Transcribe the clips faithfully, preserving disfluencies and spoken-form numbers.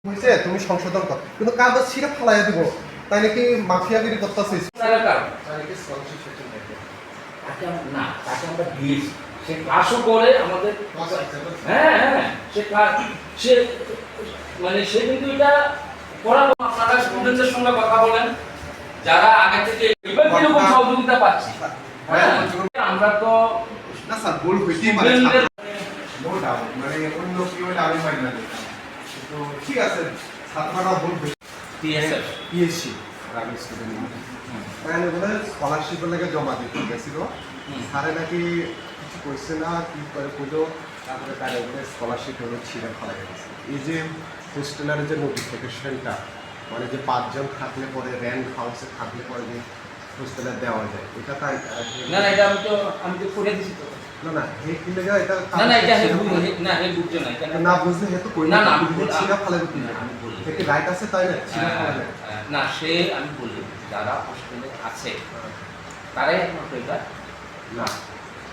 হয়েছে, তুমি সংশোধন কর, কিন্তু কাগজ ছিঁড়ে ফালাইয়া দিব, তাই নাকি মাফিয়াগিরি করতেছিস। তারা কারা? তাই নাকি স্কলারশিপ সেশন দেখবে। তাকে আমরা, না, তাকে আমরা দিয়েছি। সে ক্লাসও করে আমাদের। ক্লাস আছে, না? হ্যাঁ, হ্যাঁ, সে ক্লাস, সে, মানে, সে কিন্তু এটা করার, আপনারা স্টুডেন্টদের সঙ্গে কথা বলেন, যারা আগে থেকে এবার কিরকম সহযোগিতা পাচ্ছি। হ্যাঁ, আমরা তো না স্যার, ভুল হইতেই পারে, স্টুডেন্টদের ছাত্র। নো ডাউট, মানে, অন্য কেউ হলে আমি মাইন্ড না দিতাম। তো ঠিক আছে, ছাত্ররা ভুল হয়েছে। টিএসএফ। টিএসসি, আমি স্টুডেন্ট। হুম। তাই বলে স্কলারশিপের লাগে জমা দিতে গেছিল। হুম। স্যারে নাকি কিছু কইছে না, কি করে বুঝো, তারপরে তার এগুলো স্কলারশিপ হলো ছিঁড়ে ফেলা গেছে। এই যে হোস্টেলের যে নোটিফিকেশনটা, মানে, যে পাঁচজন থাকলে পরে, রেন্ট হাউসে থাকলে পরে যে হোস্টেলে দেওয়া যায়, এটা তাই, আহ, না, না, এটা আমি তো, আমি তো করে দিছি তো। না, না, হে কি লেগা এটা না, না, এটা হে ভুল, হে, না, হে বুঝছো না, এটা না। না বুঝলে হে তো কই না, না, আমি ভুল, ছিঁড়া ফালাই দিতে না, না। আমি ভুল। হে কি রাইট আছে তাই না? ছিঁড়া হ্যাঁ, ফালাই না। হ্যাঁ, না, সে আমি বলি, যারা হোস্টেলে আছে, হ্যাঁ। তারাই একমাত্র এটা না।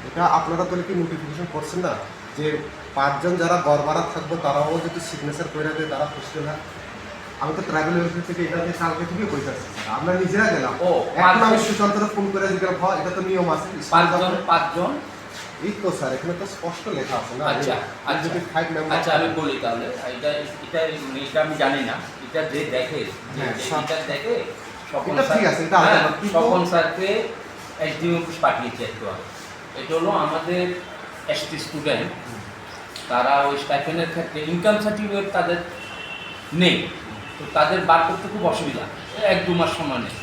এটা আপনারা তাহলে কি নোটিফিকেশন করছেন না? যে পাঁচজন যারা ঘর ভাড়া থাকবো, তারাও যদি সিগনেচার করে দেয়, তারা হোস্টেল হয়। আমি তো ট্রাইবাল ওয়েলফেয়ার থেকে এটা নিয়ে কালকে থেকে কইতাছি। আমরা নিজেরা গেলাম। ও, এখন আমি পাঁচজন। সুশান্তরে ফোন করে জিজ্ঞাসা, "হ, এটা তো নিয়ম আছে।" স্কুলে পাঁচজন, যাবো। পাঁচজন। এই তো স্যার, এখানে তো স্পষ্ট লেখা আছে না? আচ্ছা, এই আচ্ছা। যদি ফাইভ মেম্বার আচ্ছা, আমি বলি তাহলে। এটা, এটা, মানে, এটা আমি জানি না। এটা যে দেখে, যে হ্যাঁ, এটা স্যার। দেখে, স্বপন এটা স্যার, ঠিক আছে, এটা আলাদা হ্যাঁ, ব্যাপার। কিন্তু স্বপন স্যারকে এসডিএম অফিস পাঠিয়েছে একটু আগে। এটা হলো আমাদের এসটি স্টুডেন্ট, হুম। তারা ওই স্টাইপেন্ডের ক্ষেত্রে ইনকাম সার্টিফিকেট তাদের নেই, তো তাদের বার করতে খুব অসুবিধা, এক দু মাস সময় নেই।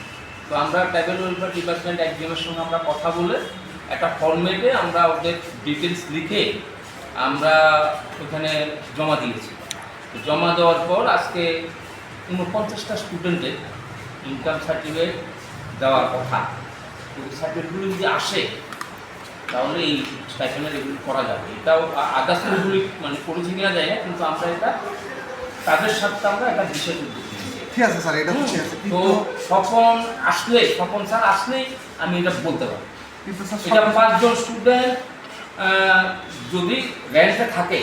তো আমরা ট্রাইবাল ওয়েলফেয়ার ডিপার্টমেন্ট একজনের সঙ্গে আমরা কথা বলে একটা ফরম্যাটে আমরা ওদের ডিটেলস লিখে আমরা ওখানে জমা দিয়েছি। তো জমা দেওয়ার পর আজকে ঊনপঞ্চাশটা স্টুডেন্টের ইনকাম সার্টিফিকেট দেওয়ার কথা। তো ওই সার্টিফিকেটগুলো যদি আসে, তাহলে এই স্টাইপেন্ডের এগুলো করা যাবে। এটাও আ-, আদার্স এগুলি মানে করেছে কিনা যায় না, কিন্তু আমরা এটা তাদের সাথে আমরা একটা বিশেষ উদ্যোগ নিয়েছি। ঠিক আছে স্যার, এটা তো হুম, ঠিক আছে, তো কিন্তু স্বপন আসলে, স্বপন স্যার আসলেই আমি এটা বলতে পারবো। কিন্তু স্যার, এটা সব পাঁচজন স্টুডেন্ট, আহ, যদি রেন্টে থাকে,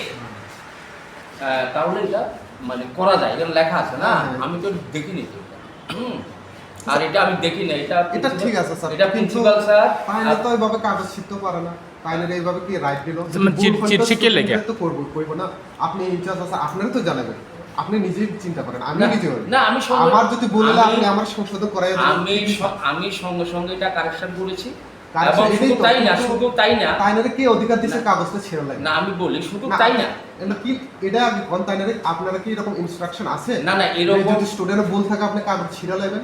আহ, তাহলে এটা মানে করা যায়, এখানে লেখা আছে না? হ্যাঁ, হ্যাঁ। আমি তো দেখিনি তো এটা। হুম। আর এটা আমি দেখি না, এটা এটা প্রিন্সিপাল, ঠিক আছে স্যার, এটা কিন্তু প্রিন্সিপাল স্যার, তাহলে আর তো এইভাবে কাগজ ছিঁড়তে পারে না। তাহলে এইভাবে কি রাইট দিল? যেমন ভুল চিট-, হলে তো চিঠি কে লেখে? স্টুডেন্টরা তো করবো, করবো না। আপনি ইনচার্জ আছে, আপনারই তো জানাবেন। আপনি নিজেই চিন্তা করেন, আমি না, নিজে করি। না, আমি সঙ্গে, আমার যদি ভুল হলে আমি, আপনি আমার সংশোধন করাই দেবেন। আমি স-, আমি সঙ্গে সঙ্গে এটা কারেকশন করেছি। কারেকশন এবং এটাই শুধু তো, তাই না, কিন্তু শুধু তাই না। তাই না রে, কে অধিকার দিছে না। কাগজটা ছিঁড়া লাগে? না, আমি বলি, শুধু না, তাই না। এটা কি, এটা আগে কোন তাই না রে, আপনারা কি এরকম ইনস্ট্রাকশন আছে? না, না, যে এরকম যদি স্টুডেন্টের ভুল থাকে, আপনি কাগজ ছিঁড়া লাগবেন?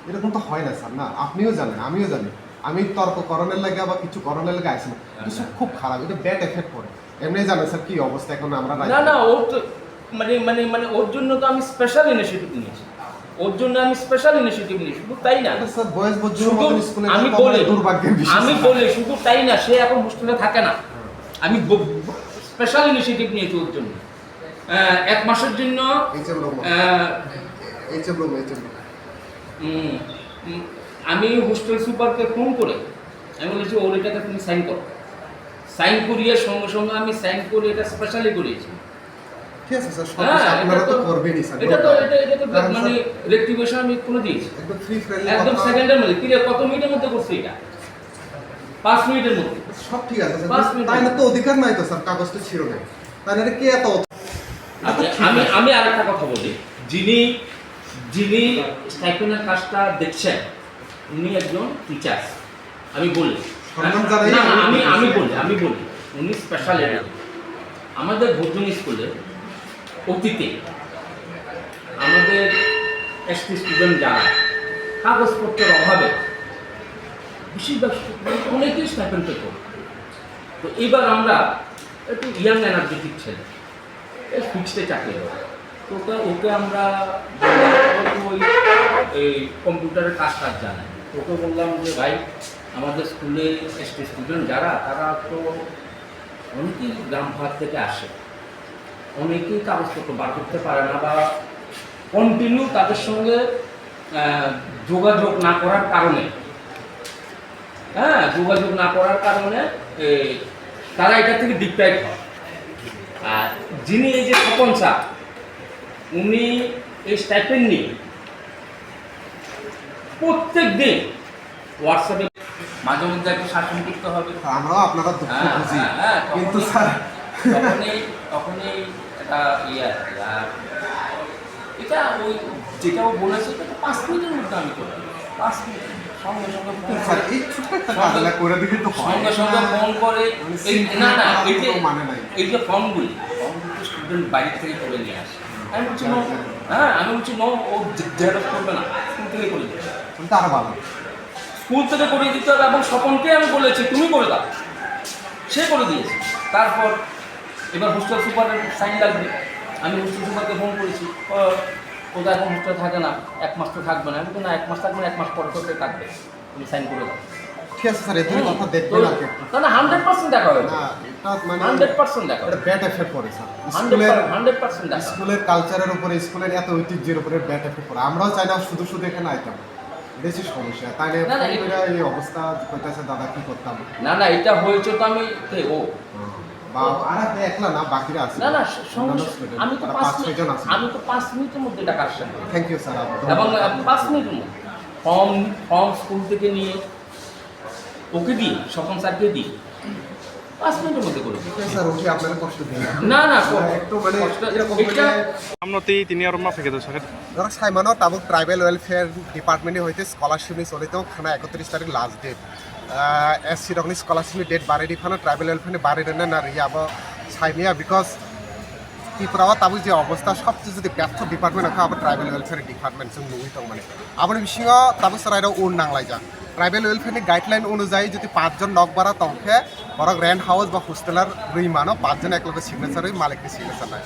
এরকম তো হয় না, স্যার। না, আপনিও জানেন, আমিও জানি। আমি তর্ক করণের লাগে বা কিছু করণের লাগে আইসি না। কিন্তু আচ্ছা। খুব খারাপ, এটা ব্যাড এফেক্ট করে। এমনি জানেন, স্যার, কি অবস্থা এখন আমরা না, রাইট না, ওর তো মানে, মানে, মানে, ওর জন্য তো আমি স্পেশাল ইনিশিয়েটিভ নিয়েছি। ওর জন্য আমি স্পেশাল ইনিশিয়েটিভ নিয়েছি, শুধু তাই না। এটা স্যার, বয়স বুঝে শুধু মতন স্কুলে আমি যাওয়া তো বলি, আমাদের দুর্ভাগ্যের বিষয়, আমি স্যার। বলি, শুধু তাই না, সে এখন হোস্টেলে থাকে না। আমি ব-, ব-, স্পেশাল ইনিশিয়েটিভ নিয়েছি ওর জন্য। আহ, এক মাসের জন্য, এইচএম রহমান। আহ, এইচএম রহমান, এইচএম রহমান। উম, উম, আমি হোস্টেল সুপারকে ফোন করে আমি বলেছি, "ওর এটাতে তুমি সাইন করো।" সাইন করিয়ে সঙ্গে সঙ্গে আমি সাইন করে এটা স্পেশালি করিয়েছি। ঠিক আছে স্যার, সব হ্যাঁ, কিছু আপনারা এটা তো তো, করবেনই স্যার, এটা তো, এটা, এটা তো কারণ মানে স্যার রেক্টিফিকেশন আমি করে দিয়েছি। একদম ফ্রি ফ্রেন্ডলি একদম কথা। সেকেন্ডের মধ্যে, কি রে, কত মিনিটের মধ্যে করছে এটা? পাঁচ মিনিটের মধ্যে। সব ঠিক আছে স্যার, পাঁচ কিন্তু মিনিট। তাই না তো অধিকার নাই তো স্যার, কাগজ তো ছিল না। তাই না রে, কে এত অত-, এটা তো আমি, ঠিক আমি, আছে। আমি আরেকটা কথা বলি, যিনি, যিনি স্টাইপেন্ডের কাজটা দেখছেন, উনি একজন টিচার। আমি বলি। সম্মান জানাই না, না, আমি, আমি আমি বলি, আমি বলি। উনি স্পেশাল এডুকেটর। আমাদের ভোজন স্কুলে অতীতে আমাদের এসটি স্টুডেন্ট যারা কাগজপত্রের অভাবে বেশিরভাগ স্টু-, অনেকেই স্টাইপেন্ড পেত। তো এইবার আমরা একটু ইয়াং এনার্জেটিক ছেলে, এই ফিক্সডে চাকরি করে। তো ওকে, ওকে আমরা বললাম, "ও তো ওই, এই কম্পিউটারের কাজ টাজ জানে।" ওকে বললাম যে, "ভাই, আমাদের স্কুলে এসটি স্টুডেন্ট যারা, তারা তো অনেকেই গ্রাম পাড় থেকে আসে, অনেকেই কাগজপত্র বার করতে পারে না বা কন্টিনিউ তাদের সঙ্গে, আহ, যোগাযোগ না করার কারণে, হ্যাঁ, যোগাযোগ না করার কারণে, এ, তারা এটা থেকে ডিপ্রাইভ হয়।" আর যিনি এই যে স্বপন স্যার, উনি এই স্টাইপেন্ড নিয়ে প্রত্যেক দিন WhatsApp-এ মাঝে মধ্যে একটু শাসন করতে হবে। আমরাও আপনারা দুঃখ হ্যাঁ, বুঝি, হ্যাঁ, হ্যাঁ, কিন্তু তখনই, স্যার তখনই, তখনই এটা ইয়ে আর কি। আর এটা ওই যেটা ও বলেছে, ওটা তো পাঁচ মিনিটের মধ্যে আমি করে দিই। পাঁচ মিনিট, সঙ্গে সঙ্গে ফোন স্যার, করে, এই ছোট্ট একটা কাজ সঙ্গে, না করে দিলে তো হয়। সঙ্গে সঙ্গে ফোন করে, মানে, এই, সিম না, না, খারাপ এই যে, কোনো মানে নাই। এই যে ফর্মগুলি, ফর্মগুলি তো স্টুডেন্ট বাইরে থেকে করে নিয়ে আসে। আমি বলছি, "No।" হ্যাঁ, আমি বলছি, "No, ও জে-, জেরক্স করবে না, স্কুল থেকে করে দেবে।" তাহলে তো আরো ভালো। স্কুল থেকে করে দিতে হবে এবং স্বপনকে আমি বলেছি, "তুমি করে দাও।" সে করে দিয়েছে। তারপর এবার হোস্টেল সুপারের সাইন লাগবে। আমি হোস্টেল সুপারকে ফোন করেছি, "ও, ও তো এখন হোস্টেলে থাকে না, এক মাস তো থাকবে না।" আমি বলছি, "না, এক মাস থাকবে না, এক মাস পরে তো সে থাকবে, তুমি সাইন করে দাও।" ঠিক আছে স্যার, এর জন্য হুম, কথা তো দেখবেন আর কি একটু। না, না, হান্ড্রেড পার্সেন্ট দেখা হয়েছে। না, এটা মানে হান্ড্রেড পার্সেন্ট দেখা এটা হয়েছে। ব্যাড এফেক্ট করে স্যার। হান্ড্রেড স্কুলের, পার্সেন্ট, হান্ড্রেড পার্সেন্ট দেখা হয়েছে। স্কুলের কালচারের উপরে, স্কুলের এত ঐতিহ্যের উপরে ব্যাড এফেক্ট করে। আমরাও চাই না শুধু শুধু এখানে আইতাম। বেশি সমস্যা। তাইলে না, না, ফোন এটা করে এই অবস্থা কইতাছে, "দাদা, কি করতাম?" না, না, এটা হয়েছে তো আমি, কে, ও। হুম। বা আর আপনি একলা না, বাকিরা আছে। না, না, স-, অন্যান্য সমস্যা, স্টুডেন্ট, আমি তো তারা পাঁচ পাঁচ মিনিট, ছয়জন আছে। আমি তো পাঁচ মিনিটের মধ্যে এটা কারেকশন করি। থ্যাংক ইউ স্যার, আপনি এবং, আহ, পাঁচ মিনিটের মধ্যে ফর্ম, ফর্ম স্কুল থেকে নিয়ে ওকে দিই, স্বপন স্যারকে দিই, পাঁচ মিনিটের মধ্যে করে দিই। স্যার, ওকে আপনারা কষ্ট দিন না। না, না, না, একটু মানে কষ্ট, এরকম এটা হলে সামনতেই তিনি আরো মাফে গেছে, sir. Norok saimano tabuk tribal welfare department ni hoite scholarship ni choli tongo khana ekotris tarik last date. Ah, S C rokni scholarship ni date barai di phano tribal welfare ni barai rwna na rwya abo saimaya, because Tripura o tabuk je obostha sobcheye jodi bertho department wngkha abo tribal welfare department chwng nugwi tongmani. Aboni bisingo tabuk chwrairok un nanglaijak. Tribal welfare ni guideline onujai jodi pachjon nok bara tongkhe borok rent house ba hosteler rwi mano, pachjon ekloge signature rwi malikni signature nai.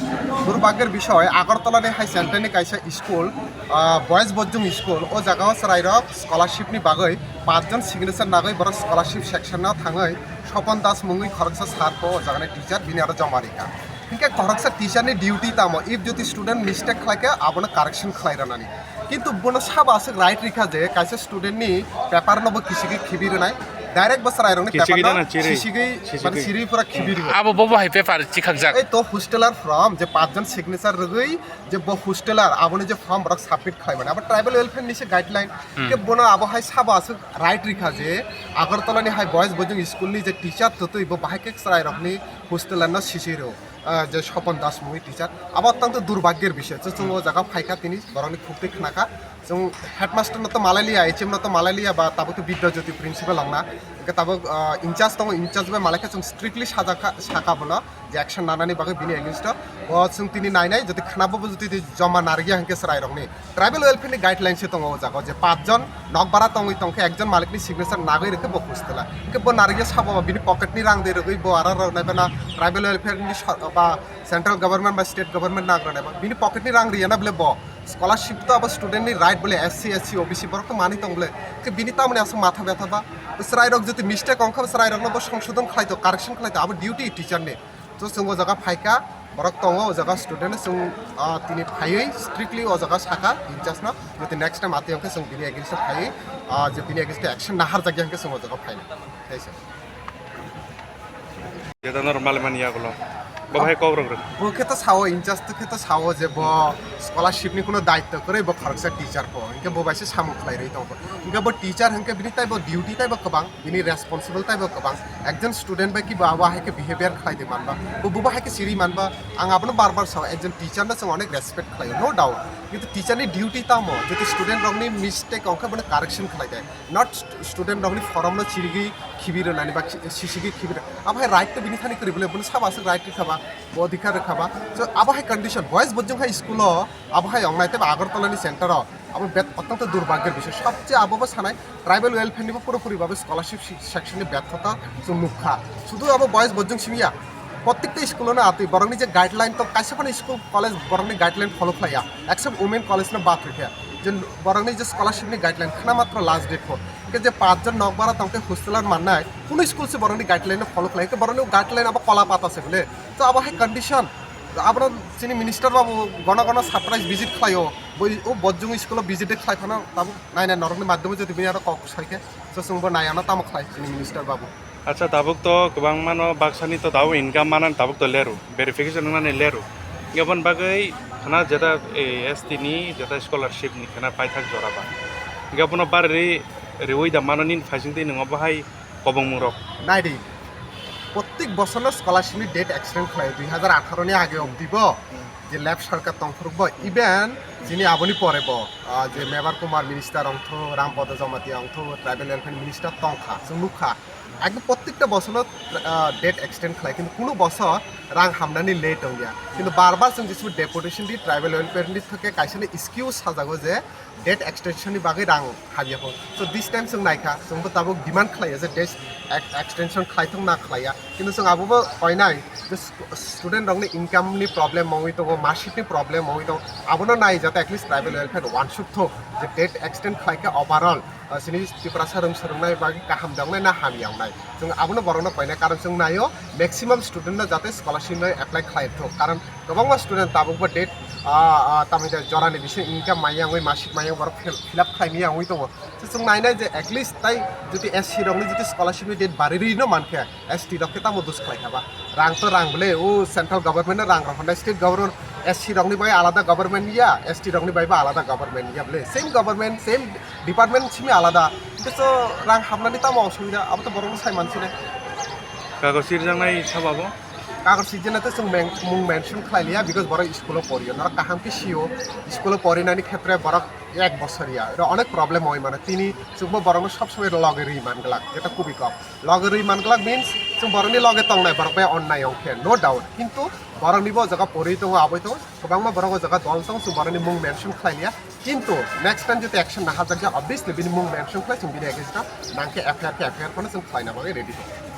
Durbhagyor bisoi Agartala ni hai center ni kaisa school, ah, boys bojjong school, o jaga o chwrairok scholarship ni bagwi pachjon signature nagwi borok scholarship section o thangwi Sopon Das mungwi khoroksa sir po o jaga ni teacher bini aro joma rikha. Hinkhe khoroksa teacher ni duty tamo, if jodi student mistake khlaikhe abono correction khlai rwnani. Kintu bono sabo aswk right rikha je kaisa student ni paper no bo kisigwi khibi rwnai, direct bo chwrairokni Kisigwi paper no rwna chiri. Sisigwi, Sisigwi. Mane siri pura khibi rwnai. Abo bobo hai paper chikhakjak. Ei to hosteler form je pachjon signature rwgwi je bo hosteler aboni je form borok submit khlai mani. Abo tribal welfare ni se guideline. Hmm. Ke bono abo hai sabo aswk right rikha je Agartala ni hai boys bojong school ni je teacher twtwi bo bahai khe chwrairokni hosteler no sisi rw. Ah, je Sopon Das mungwi teacher, abo tang to durbhagyor bisoi. Chwng o jaga phaikha tini borokni khuk twi khnakha. Chwng headmaster no to malai liya, H M no to malai liya ba tabuk to Bidya Jyoti principal wngna. Hwnkhe tabuk, ah, in charge tongo, in charge bai malai khe chwng strictly sajakha, sakha bono je action nanani bagwi bini against o. Bo chwng tini nainai, jodi khwnabo bo jodi joma narwkya hwnkhe chwrairokni. Tribal welfare ni guidelines se tongo o jaga o je pachjon nok bara tongwi tongkhe ekjon malikni signature nagwi rwkhe bo hostela. Hwnkhe bo narwkya sabo ba bini pocket ni rang de rwgwi bo aro rwnai bana tribal welfare ni sor-, ba central government ba state government nang rwnai ba bini pocket ni rang riyana bole bo scholarship to abo student ni right bole S C, S C, O B C borok to manwi tong bole. Hwnkhe bini tamoni aswk matha betha ba chwrairok jodi mistake ongkha chwrairokno bo songsodon khlai to, correction khlai to, abo duty teacher ni. To chwng o jaga phaikha, borok tongo o jaga student, chwng, ah, tini phaiwi strictly o jaga sakha in charge no, jodi next time atwi hwnkhe chwng bini against o phaiwi, ah, je bini against o action naharjakya hwnkhe chwng o jaga phainai. Tei se. Jeta normal mani yagulo. Bo hai kok rok rok. Bo khe to sao, in charge to khe to sao je bo scholarship ni kuno daitto kwrwi, bo khoroksa teacher bo. Hinkhe bo bai se samung khlai rwi tongo. Hinkhe bo teacher hinkhe bini tei bo duty tei bo kwbang. Bini responsible tei bo kwbang. Ekjon student bai kibo abo hai khe behavior khlai de manba. Bo, bo hai khe siri manba. Ang abono bar bar sao, ekjon teacher no chwng onek respect khlaio, no doubt. Kintu teacher ni duty tamo, jodi student rokni mistake ongkha bono correction khlai de. Not st-, student rokni form no chirigwi khibi rwnani ba khi-, sisigwi khibi rw-, abo hai right to bini thani kwrwi bole, bono sabo aswk right rwkha ba, bo odhikar rwkha ba. So abo hai condition, boys bojong hai school o, abo hai wngnai tei bo Agartala ni center o. Abo bet-, otyonto durbhagyor bishoy. Sobcheye abo bo sanai tribal welfare ni bo puropuri bhabe scholarship si-, section ni bethota chwng nukha. Sudu abo boys bojong simi ya, prottekta school no atwi borokni je guideline tong, kaisa phano school college borokni guideline follow khlaiya, except women college no bad rikhe. Je borokni je scholarship ni guideline khna matro last date pho. Hingke je pachjon nokbara tongte hosteler mannai, kunu school se borokni guideline no follow khlai, hingke borokni guideline abo kola pata se bole. To abo hai condition, abono chini minister babu gono gono surprise visit khlaio, boi o bojong school o visit khlai phano tabuk nai nai norokni madhyome jodi bini aro kok soike, so chwngbo nai ano tamo khlai chini minister babu. Acha, tabuk to kwbangmano baksani to tabuk income manan tabuk to leru, verification wngnani leru. Hingke aboni bagwi khana jeta, eh, S T ni jeta scholarship ni khana paithak jora ba. Hingke abono bari riwi da mano nini phaising twi nwngo bahai kobongmungrok. Nai di, prottek bosorno scholarship ni date extend khlai, dui hazar atharo ni age obdi bo, je left sarkar tongphuru bo, even chini aboni pore bo, ah, je Mebar Kumar minister ongtho, Ram Podo Jamatia ongtho, tribal welfare minister tongkha, chwng nukha. Ekdom prottekta bosorno, ah, date extend khlai, kintu kunu bosor rang hamnani late wngya. Kintu bar bar chwng jismu deputation di tribal welfare ni thoke kaisa ni excuse sajago je date extension ni bagwi rang hamya kho. So this time chwng naikha, chwngbo tabuk demand khlaiya je date ex-, extension khlaithok na khlaiya. Kintu chwng abobo koinai je stu-, student rokni income ni problem wngwi tongo, marksheet ni problem wngwi tongo. Abono nai jate at least tribal welfare wansuk thok je date extend khlaikha overall, ah, chini Tiprasa rwng swrwngnai bagwi kaham de wngnai na hamya wngnai. Chwng abono borokno koinai, karon chwng naio maximum student no jate scholarship no apply khlai thok, karon kwbangma student tabukbo date, ah, ah, tamni de jorani bising income maya wngwi, masik maya wngwi borok fill, fill up khlai maya wngwi tongo. So chwng nainai je at least tai jodi S C rokni jodi scholarship ni date bari rwi no mankhe, S T rok khe tamo dos khlai kha ba? Rang to rang bole, o central government no rang rok hwnai, state government, S C rokni bai alada government ya, S T rokni bai ba alada government ya bole, same government, same department simi alada. Hingke so rang hamnani tamo osubida, abo to borokno sai mansinai. Kagoj sirjaknai sabo abo? Kagoj sirjaknai to chwng men-, mung mention khlai liya, because borok school o poriyo. Norok kaham khe sio, school o porinani khetre borok ek bosor ya. Oro onek problem oi mano. Tini chwngbo borokno sob somoi loge rwi man glak, jeta kubui kok. Loge rwi man glak means chwng borokni loge tongnai, borok bai onnai ong khe, no doubt. Kintu borokni bo o jaga pori tongo, aboi tongo, kwbangma borok o jaga dol tongo, chwng borokni mung mention khlai liya. Kintu next time jodi action nahajak ya, obviously bini mung mention khlai chwng bini against o nang khe F I R khe F I R phano chwng khlaina bagwi ready tongo.